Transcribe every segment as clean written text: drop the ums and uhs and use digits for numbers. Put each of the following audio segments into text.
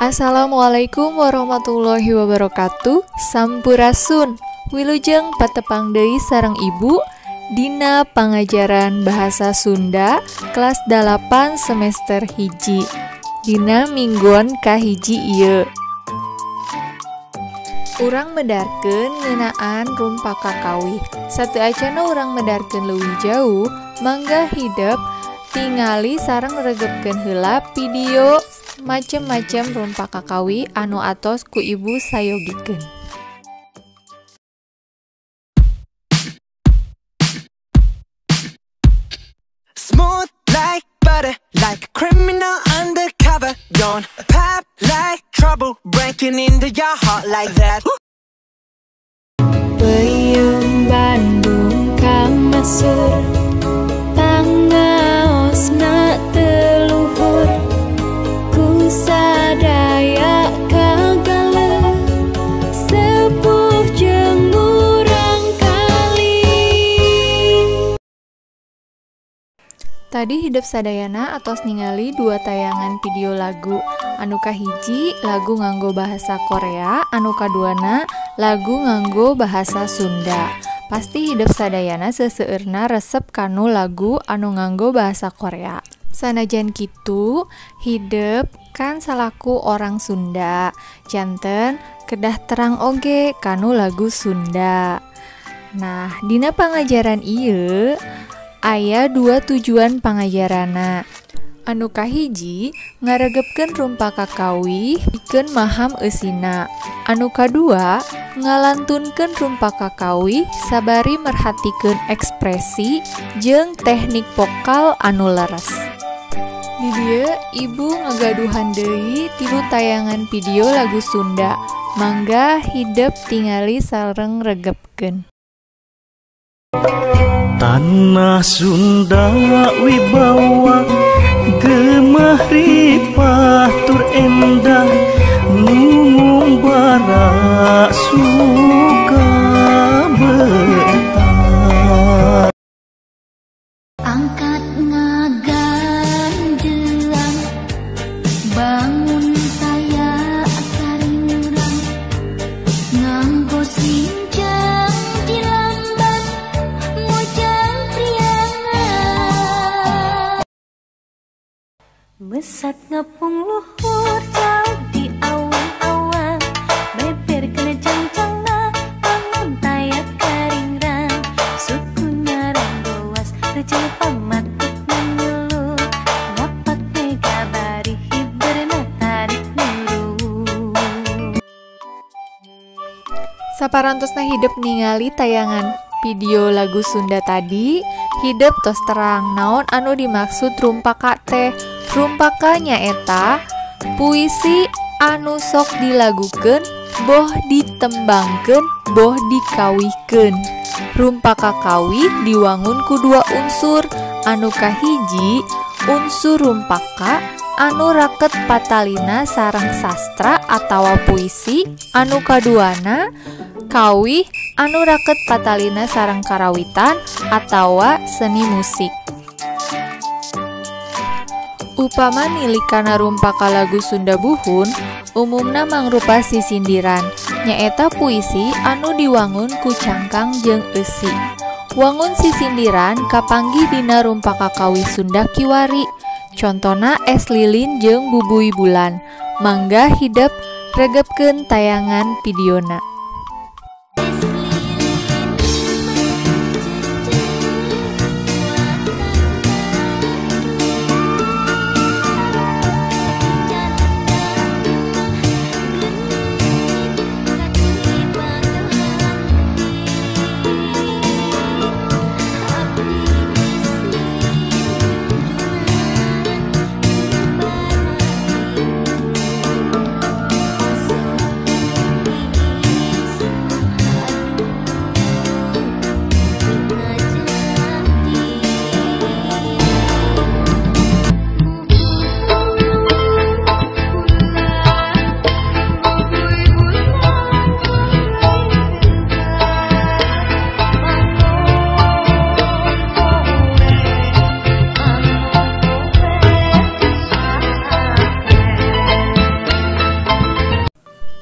Assalamualaikum warahmatullahi wabarakatuh. Sampurasun. Wilujeng patepang deui sareng Ibu dina pangajaran bahasa Sunda kelas 8 semester 1. Dina mingguan kahiji ieu. Urang medarkeun ngeunaan rumpak kakawih. Sateuacana urang medarkeun leuwih jauh, mangga hidep tingali sareng regepkeun heula video macem-macem rumpak kakawi anu atos ku Ibu sayogikeun. Smooth like butter, like a criminal undercover. Don't pop like trouble, breaking into your heart like that. Peuyeum Bandung kamasur, pangaosna teu luhur. Sadaya kagaleuh sepuh jeung murang kali. Tadi hidep sadayana atos ningali dua tayangan video lagu. Anu kahiji lagu nganggo bahasa Korea, anu kaduana lagu nganggo bahasa Sunda. Pasti hidep sadayana seseueurna resep kanu lagu anu nganggo bahasa Korea. Sanajan kitu, hidep kan salaku orang Sunda, janten kedah terang oge kanu lagu Sunda. Nah, dina pangajaran ieu aya dua tujuan pangajarana. Anu kahiji ngaregepkeun rumpak kakawih pikeun maham eusina. Anu kadua ngalantunkeun rumpak kakawih sabari merhatikeun ekspresi jeung teknik vokal anu leres. Di dieu Ibu ngagaduhan deui 3 tayangan video lagu Sunda. Mangga hidep tingali sareng regepkeun. Tanah Sunda wibawa gemah ripah tur endah nungung bara suka betah. Angkat ngaganjelang bangun taya karingrang nganggo sincang dilambang mojang priangan. Mesat ngepung luhur jauh di awan-awan, beber kena cangcangna bangun taya karingrang suku naranggoas rejel pamatut menyelur ngapak mega bari hiberna tarik nuru. Saparantosna hidep ningali tayangan video lagu Sunda tadi, hidep tos terang naon anu dimaksud rumpaka teh. Rumpaka nyaeta puisi anu sok dilagukeun, boh ditembangkeun, boh dikawihkeun. Rumpaka kawih diwangun ku dua unsur, anu kahiji unsur rumpaka anu raket patalina sareng sastra atawa puisi, anu kaduana kawih anu raket patalina sareng karawitan atawa seni musik. Upama nilik kana rumpaka lagu Sunda buhun, umumna mangrupa sisindiran, nyaeta puisi anu diwangun ku cangkang jeung eusi. Wangun sisindiran kapanggih dina rumpaka kawih Sunda kiwari, contona es lilin jeung bubuy bulan. Mangga hidep regepkeun tayangan videona.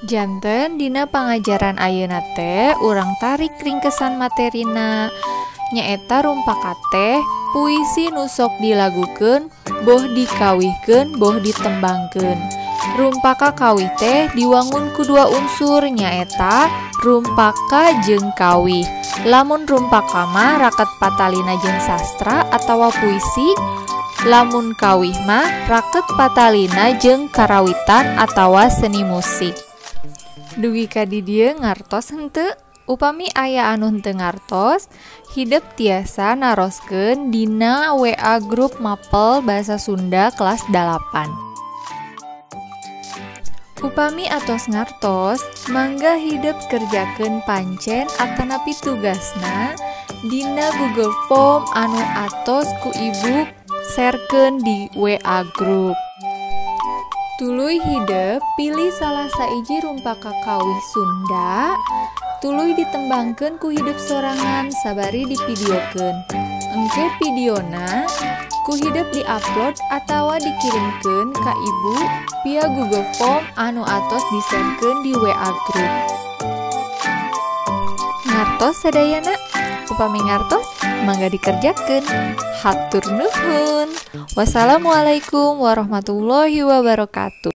Janten dina pangajaran ayeuna teh urang tarik ringkesan materina, nyaeta rumpaka teh puisi nu sok dilagukeun, boh dikawihkeun, boh ditembangkeun. Rumpaka kawih teh diwangun ku dua unsur, nyaeta rumpaka jeung kawih. Lamun rumpaka mah raket patalina jeung sastra atawa puisi, lamun kawih mah raket patalina jeung karawitan atawa seni musik. Dugi ka di dieu ngartos henteu? Upami aya anu henteu ngartos, hidep tiasa naroskeun dina WA grup Mapel Bahasa Sunda kelas 8. Upami atos ngartos, mangga hidep kerjakeun pancen atanapi tugasna dina Google Form anu atos ku ibu sharekeun di WA grup. Tuluy hidep pilih salah saiji rumpaka kawih Sunda, tuluy ditembangkeun ku hidep sorangan sabari divideokeun. Engke videona ku hidep diupload atawa dikirimkeun ka ibu via Google Form anu atos di-sharekeun di WA grup. Ngartos sadayana? Upami ngartos, mangga dikerjakeun. Hatur nuhun. Wassalamualaikum warahmatullahi wabarakatuh.